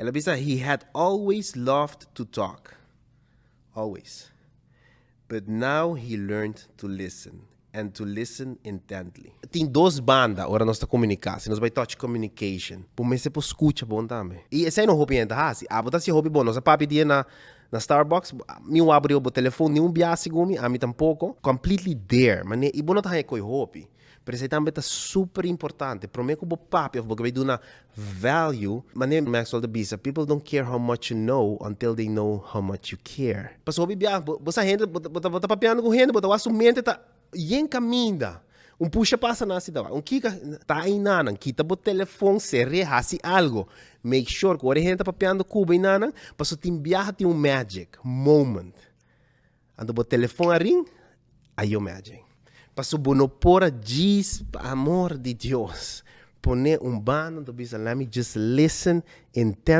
El a bisa, "He had always loved to talk. Always. But now he learned to listen. And to listen intently." Tin dos banda, ora nos ta komuniká. Si nos bai touch communication, bo mester por skucha bon tambe. I esei no hopi hende ta hasi. Abo ta hasi hopi bon. Nos a papia dia na Starbucks, mi no a habri bo telefòn, ni un biaha segun mi, ami tampoko. Completely there. Mane, i bo no ta haña koi hopi. Pero esei tambe ta super importante. Promé ku bo papia, òf bo bai duna value, mane Maxwell ta bisa, "People don't care how much you know until they know how much you care." Paso hopi biaha, bo sa hende, bo ta papiando ku hende, bo ta wak su mente ta yen kaminda. Un pusha pasa na sida, un kika ta inanan, kita bo telefòn, ser'é, hasi algo. Make sure ku ora hende ta papiando ku bo inanan, paso tin biaha tin un magic moment. Anto bo telefòn a ring, ayo magic. Paso bo no por a djis, amor di Dios, pone un banda, anto bisa, "Let me just listen intently."